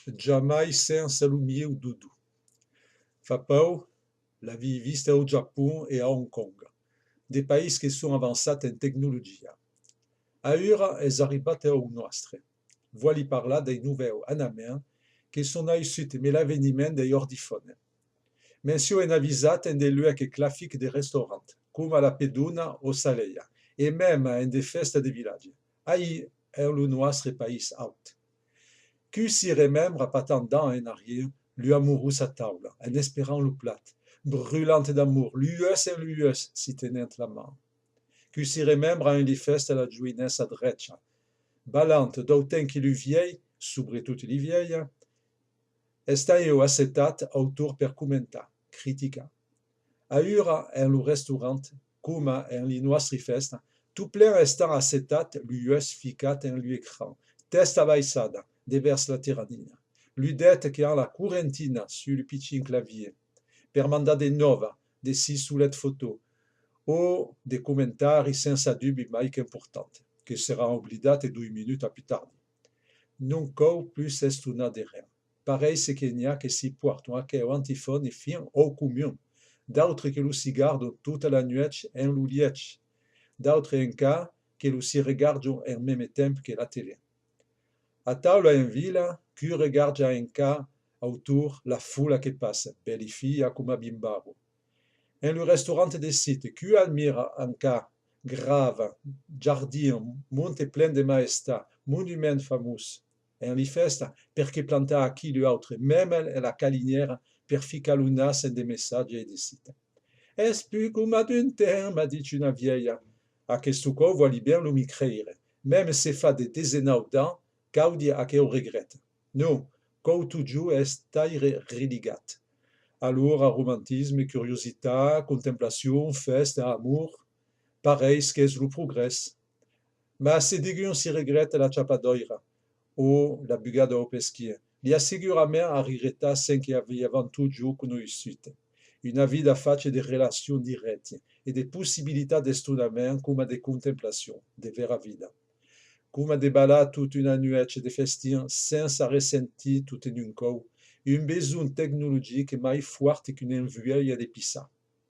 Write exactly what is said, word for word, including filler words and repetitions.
Jamai sensa lo mieu dodó. Fa pauc, l'avii vist au Japon e a Hong Kong, de país que son avançats en tecnologia. Aüra es arribat au nòstre. Vòli parlar dei novèus anaments que son naissuts emé l'aveniment dei ordifònes. Me'n siáu enavisat en de luecs clafics de restaurant, coma la Pedona o Saleia, e mèma en de fèstas de vilatge, ailà en lo nòstre país aut. Cu si remembra pas tant d'ans en arrieu lu amorós a taula, en esperant lo plat, brulant d'amor, l'uèlh en l'uèlh, si tenent la man? Cu si remembra en li fèstas la joinessa drecha, balant d'autant que lu vielhs, subretot li vielhas, estan ieu assetats autorn per comentar, criticar? Aüra, en lo restaurant, coma en li nòstri fèstas, tot plen estan assetats, l'uèlh ficat en lu ecran, tèsta baissada, devèrs la terranina, lu dets que an la correntina sus lu pichin clavier, per mandar de nòvas, de si solets fotòs, o de comentaris sensa dubi mai qu'importants, que seràn oblidats doi minuts a pus tardi. Non cau plus s'estonar de ren. Pareis que n'i a que si pòrtan aqueu antifòne fin au comun, d'autres que lo si gardan tota la nuech en lo liech, d'autres encara que lo si regardan en meme temps que la tele. A taula en vila, cu regarda encara autorn la fola que passa, bèli filhas coma bimbaros? En lu restaurant de site, cu admira encara gravas, jardins, montes plens de maestat, monuments famós? En li fèstas, perqué plantar aquí lu autres, meme en la caliniera, per ficar lo nas en de messatges e de sites? Es pus coma d'un temps, m'a dich una vielha. Aqueste còup vòli ben lu mi creire, meme se fa de desenau d'ans qu'audi aqueu regret. Non, cau totjorn estaire religat. Alora, romantisme, curiositat, contemplacion, fèsta, amor, pareis qu'es lo progrès. Mas se degun si regreta la chapadoira o la bugada au pesquier, li assegura mèma arregretar cen que aviavam totjorn conoissut. Una vida facha de relacions dirèctas e de possibilitats d'estonament coma de contemplacion, de vera vida. Coma de balar tota una nuech de festin sensa ressentir tot en un còup un besonh tecnologic mai fòrt qu'una envuelha de pissar.